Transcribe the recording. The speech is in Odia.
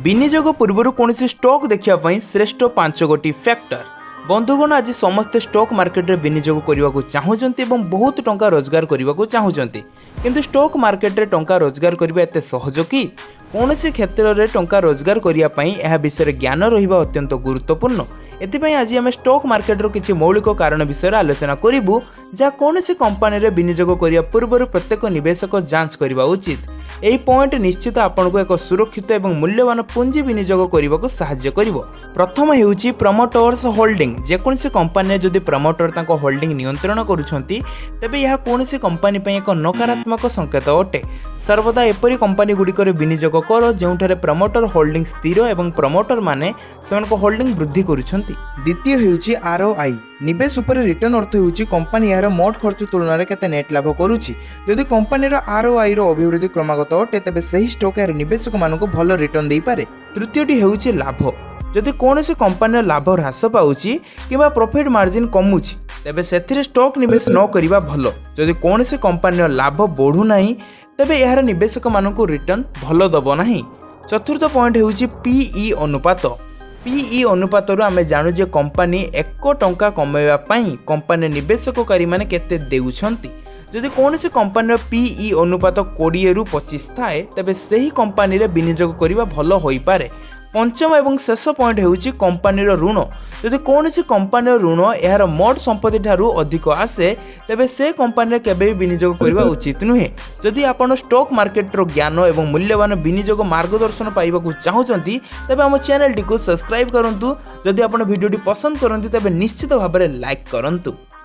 ବିନିଯୋଗ ପୂର୍ବରୁ କୌଣସି ଷ୍ଟକ୍ ଦେଖିବା ପାଇଁ ଶ୍ରେଷ୍ଠ ପାଞ୍ଚ ଗୋଟି ଫ୍ୟାକ୍ଟର। ବନ୍ଧୁଗଣ, ଆଜି ସମସ୍ତେ ଷ୍ଟକ୍ ମାର୍କେଟରେ ବିନିଯୋଗ କରିବାକୁ ଚାହୁଁଛନ୍ତି ଏବଂ ବହୁତ ଟଙ୍କା ରୋଜଗାର କରିବାକୁ ଚାହୁଁଛନ୍ତି। କିନ୍ତୁ ଷ୍ଟକ୍ ମାର୍କେଟରେ ଟଙ୍କା ରୋଜଗାର କରିବା ଏତେ ସହଜ କି? କୌଣସି କ୍ଷେତ୍ରରେ ଟଙ୍କା ରୋଜଗାର କରିବା ପାଇଁ ଏହା ବିଷୟରେ ଜ୍ଞାନ ରହିବା ଅତ୍ୟନ୍ତ ଗୁରୁତ୍ୱପୂର୍ଣ୍ଣ। ଏଥିପାଇଁ ଆଜି ଆମେ ଷ୍ଟକ୍ ମାର୍କେଟର କିଛି ମୌଳିକ କାରଣ ବିଷୟରେ ଆଲୋଚନା କରିବୁ, ଯାହା କୌଣସି କମ୍ପାନୀରେ ବିନିଯୋଗ କରିବା ପୂର୍ବରୁ ପ୍ରତ୍ୟେକ ନିବେଶକ ଯାଞ୍ଚ କରିବା ଉଚିତ। ଏହି ପଏଣ୍ଟ ନିଶ୍ଚିତ ଆପଣଙ୍କୁ ଏକ ସୁରକ୍ଷିତ ଏବଂ ମୂଲ୍ୟବାନ ପୁଞ୍ଜି ବିନିଯୋଗ କରିବାକୁ ସାହାଯ୍ୟ କରିବ। ପ୍ରଥମ ହେଉଛି ପ୍ରମୋଟର୍ସ ହୋଲ୍ଡିଂ। ଯେକୌଣସି କମ୍ପାନୀରେ ଯଦି ପ୍ରମୋଟର ତାଙ୍କ ହୋଲ୍ଡିଂ ନିୟନ୍ତ୍ରଣ କରୁଛନ୍ତି, ତେବେ ଏହା କୌଣସି କମ୍ପାନୀ ପାଇଁ ଏକ ନକାରାତ୍ମକ ସଂକେତ ଅଟେ। ସର୍ବଦା ଏପରି କମ୍ପାନୀ ଗୁଡ଼ିକରେ ବିନିଯୋଗ କର, ଯେଉଁଠାରେ ପ୍ରମୋଟର ହୋଲ୍ଡିଂ ସ୍ଥିର ଏବଂ ପ୍ରମୋଟର ମାନେ ସେମାନଙ୍କ ହୋଲ୍ଡିଂ ବୃଦ୍ଧି କରୁଛନ୍ତି। ଦ୍ୱିତୀୟ ହେଉଛି ଆର୍ଓଆଇ। ନିବେଶ ଉପରେ ରିଟର୍ନ ଅର୍ଥ ହେଉଛି କମ୍ପାନୀ ଏହାର ମୋଟ ଖର୍ଚ୍ଚ ତୁଳନାରେ କେତେ ନେଟ୍ ଲାଭ କରୁଛି। ଯଦି କମ୍ପାନୀର ଆର୍ଓଆଇର ଅଭିବୃଦ୍ଧି କ୍ରମାଗତ ଅଟେ, ତେବେ ସେହି ଷ୍ଟକ୍ ଏହାର ନିବେଶକମାନଙ୍କୁ ଭଲ ରିଟର୍ନ ଦେଇପାରେ। ତୃତୀୟଟି ହେଉଛି ଲାଭ। ଯଦି କୌଣସି କମ୍ପାନୀର ଲାଭ ହ୍ରାସ ପାଉଛି କିମ୍ବା ପ୍ରଫିଟ୍ ମାର୍ଜିନ୍ କମୁଛି, ତେବେ ସେଥିରେ ଷ୍ଟକ୍ ନିବେଶ ନ କରିବା ଭଲ। ଯଦି କୌଣସି କମ୍ପାନୀର ଲାଭ ବଢ଼ୁନାହିଁ, ତେବେ ଏହାର ନିବେଶକମାନଙ୍କୁ ରିଟର୍ନ ଭଲ ଦେବ ନାହିଁ। ଚତୁର୍ଥ ପଏଣ୍ଟ ହେଉଛି ପିଇ ଅନୁପାତ। ପିଇ ଅନୁପାତରୁ ଆମେ ଜାଣୁ ଯେ କମ୍ପାନୀ 1 ଟଙ୍କା କମାଇବା ପାଇଁ କମ୍ପାନୀ ନିବେଶକକାରୀମାନେ କେତେ ଦେଉଛନ୍ତି। ଯଦି କୌଣସି କମ୍ପାନୀର ପିଇ ଅନୁପାତ 20ରୁ 25 ଥାଏ, ତେବେ ସେହି କମ୍ପାନୀରେ ବିନିଯୋଗ କରିବା ଭଲ ହୋଇପାରେ। ପଞ୍ଚମ ଏବଂ ଶେଷ ପଏଣ୍ଟ ହେଉଛି କମ୍ପାନୀର ଋଣ। ଯଦି କୌଣସି କମ୍ପାନୀର ଋଣ ଏହାର ମୋଟ ସମ୍ପତ୍ତି ଠାରୁ ଅଧିକ ଆସେ, ତେବେ ସେ କମ୍ପାନୀରେ କେବେ ବି ବିନିଯୋଗ କରିବା ଉଚିତ ନୁହେଁ। ଯଦି ଆପଣ ଷ୍ଟକ୍ ମାର୍କେଟର ଜ୍ଞାନ ଏବଂ ମୂଲ୍ୟବାନ ବିନିଯୋଗ ମାର୍ଗଦର୍ଶନ ପାଇବାକୁ ଚାହୁଁଛନ୍ତି, ତେବେ ଆମ ଚ୍ୟାନେଲଟିକୁ ସବସ୍କ୍ରାଇବ୍ କରନ୍ତୁ। ଯଦି ଆପଣ ଭିଡ଼ିଓଟି ପସନ୍ଦ କରନ୍ତି, ତେବେ ନିଶ୍ଚିତ ଭାବରେ ଲାଇକ୍ କରନ୍ତୁ।